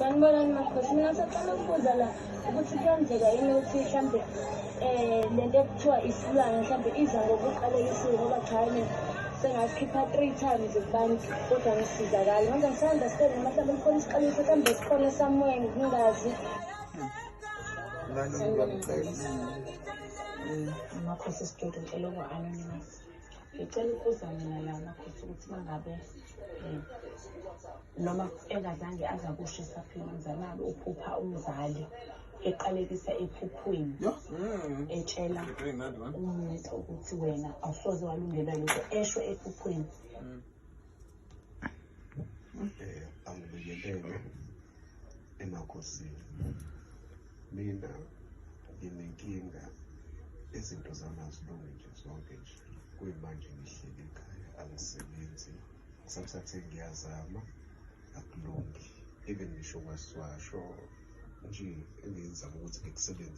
Sanibonani makhosi, mina ngisacela ukubuza la ukuthi kuyenzeka yini ukuthi mhlambe lento ekuthiwa isilwane mhlambe iza ngokuqalekisiwe, ngoba cha mina sengasikhipha 3 times kubantu kodwa ngisizakali. Manje ngisa-understand noma mhlambe kukhona isiqalekiso mhlambe sikhona somewhere ngingazi. Ngiyamcela. Amakhosi studio, ngicela uku-anonymous. Ngicela ukubuza mina la, makhosi, ukuthi uma ngabe noma engazange aze akusho esaphila umzali, uphupha umzali eqalekisa ephuphweni, etshela umuntu ukuthi wena awusoze walungelwa lutho, esho ephuphweni. Angibingelele emakhosini. Mina nginenkinga, izinto zami azilungi nje zonke nje. Kuyimanje ngihleli ekhaya, angisebenzi, ngisathathe ngiyazama, akulungi. Even ngisho kwaswasho nje engiyizama ukuthi ngikusebenzise.